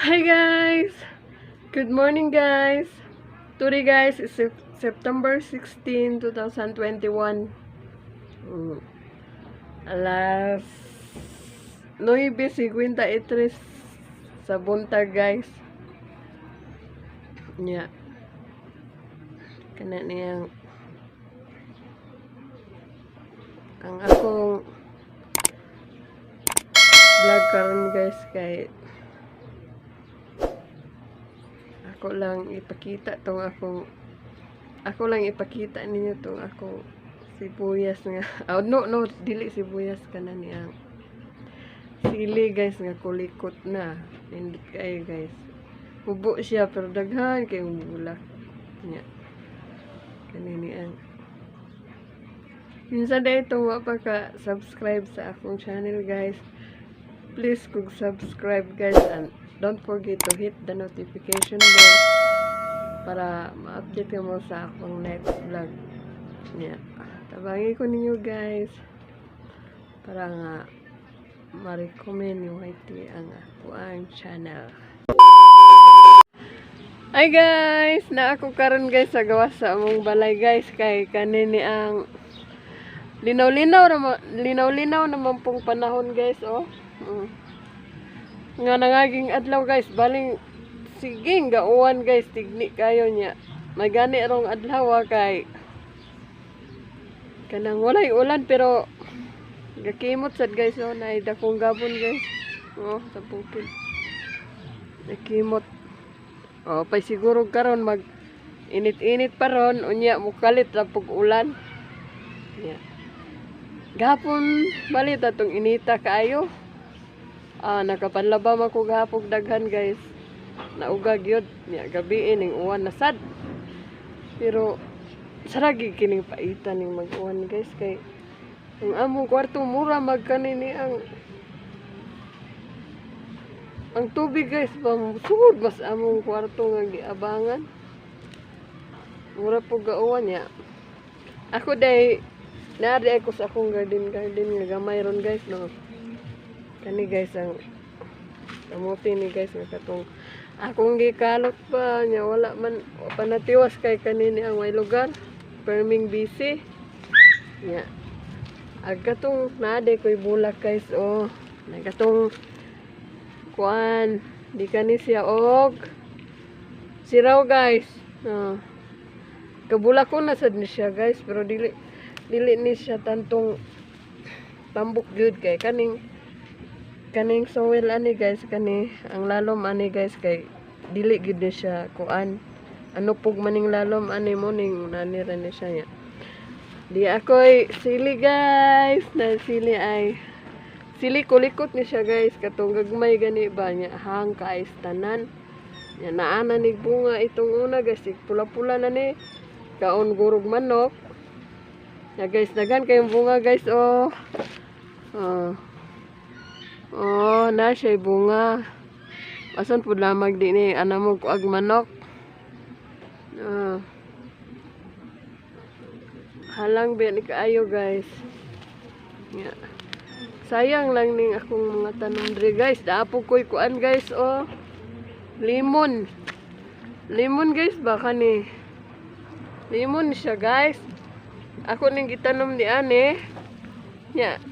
Hi guys! Good morning, guys! Today, guys, is September 16, 2021. Alas 9:53 sa buntag, guys. Nya. Kana niyang ang akong vlog karon, guys, kay ako lang ipakita tong akong ako lang ipakita ninyo tong akong sibuyas nga, oh, no, dili sibuyas, kana niyang sili, guys, nga kulikot na. Nindot kaayo, guys. Hubo siya pero daghan kayong bulak nya. Kani ang minsan dahil itong wa pa ka subscribe sa akong channel, guys, please kung subscribe, guys, and don't forget to hit the notification bell para ma-update ka mo sa akong next vlog. Yeah. Tabangi ko ninyo, guys, para nga ma-recommend yung YT ang ako ang channel. Hi guys! Na ako karon, guys, sa gawas sa among balay, guys, kay kanini ang linaw-linaw naman, linaw-linaw naman pong panahon, guys, oh. Nga nangaging adlaw, guys, baling sige gauwan, guys, tigni kayo niya. May gani rong adlaw ah, kay kanang walay ulan pero gakimot sad, guys, oh, naay dakong gabon, guys. Oh, sa bukid. Gakimot. Oh, pay siguro karon mag init-init pa ron unya mukalit ra pug ulan. Yeah. Gahapon balit atong inita kaayo. Ah, nakapanlaba man ko gahapon daghan, guys. Nauga gyud nya gabi ning uwan na sad. Pero saragi kining paitan ning mag-uwan, guys, kay ang among kwarto mura mag kanini ang tubig, guys, bang sugod mas among kwarto nga giabangan. Mura po gauwan niya. Ako day naari ako sa akong garden garden nga gamay ron, guys, no. Kani, guys, ang kamote ni, guys, nga katong akong gikalot pa nya wala man wa pa natiwas kay kanini ang way lugar, perming busy nya. Ag katong naa ko'y bulak, guys, oh, nagatong kuan di kani siya og siraw, guys, oh. Kabulak ko na sad ni siya, guys, pero dili dili ni siya tantong tambok gyud kay kaning kaning soil ani, guys, kani ang lalom ani, guys, kay dili gyud ni siya kuan, ano pug maning lalom ani mo ning nani ra ni siya nya. Di ako'y sili, guys, na sili ay sili kulikot ni siya, guys, katong gagmay gani ba nya hang kaayos tanan nya. Naa na ni bunga itong una, guys, pula-pula na ni, kaon gurog manok ya, guys. Daghan kayong bunga, guys, oh. Oh. Oh, na siya bunga. Asan pud lamag di ni ana mo kuag manok. Ah. Halang ba ni kaayo, guys. Ya. Sayang lang ning akong mga tanom diri, guys. Daapo ko'y kuan, guys, oh. Lemon. Lemon, guys, baka ni. Lemon siya, guys. Ako ning gitanom ni ane. Nya.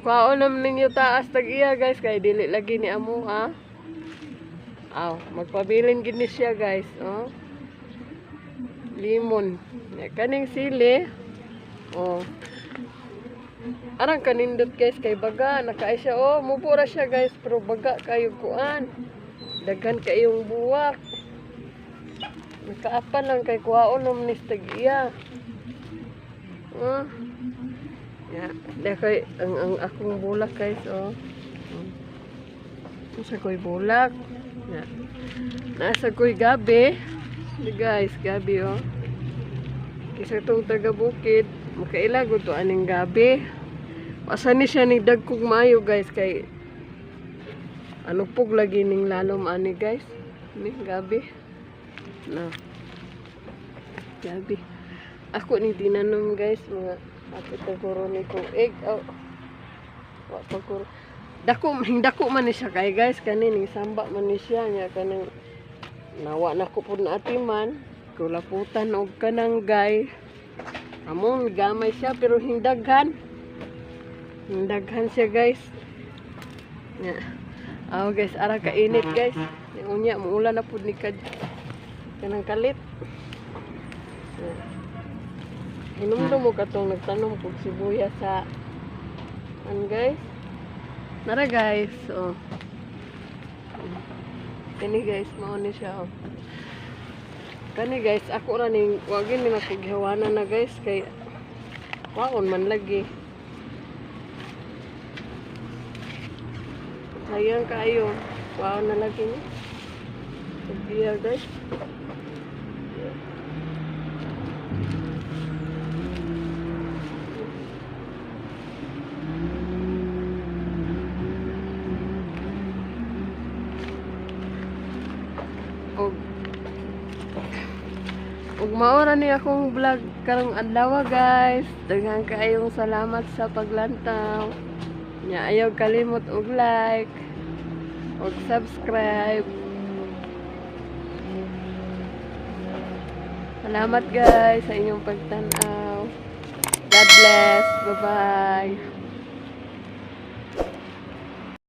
Kuhaon naman ninyo taas tag iya, guys, kay dili lagi ni amo ha. Aw, magpabilin gid ni siya, guys, oh. Lemon. Nya, kaning sili. Oh. Arang kanindot, guys, kay baga nakaay siya, oh, mubo ra siya, guys, pero baga kayo kuan. Daghan kayong buwak. Nakaapan lang kay kuhaon naman ni tag iya. Oh. Ya, kay ang akong bulak, guys, oh. Nasa ko'y bulak. Ya. Nasa ko'y gabi. Di, guys, gabi, oh. Kisa tong taga bukid, makaila gud to aning gabi. Asa ni siya ni dagkog maayo, guys, kay ano pug lagi ning lalom ani, guys. Ni gabi. Na. Gabi. Ako ni tinanom, guys, mga apit na guro ni ko egg. Oh. Wa pa guro. Dako, dako man ni siya kay, guys, kani ning samba man ni siya nya kanang nawa na ko pud na atiman kulaputan og kanang gay. Among gamay siya pero hindaghan. Hindaghan siya, guys. Nya. Aw guys, ara ka init, guys. Unya muulan na pud ni kad kanang kalit. Nya. Hinumdum mo katong nagtanom kog sibuyas sa an, guys. Nara, guys, oh. Kani, guys, mao ni siya, oh. Kani, guys, ako ra ning wagin ni makighawanan na, guys, kay waon man lagi. Sayang kaayo. Waon na lagi ni. Sige, guys. Ug mao ra ni akong vlog karong adlaw, guys. Daghan kaayong salamat sa paglantaw. Nya ayaw kalimot og like og subscribe. Salamat, guys, sa inyong pagtan-aw. God bless. Bye-bye.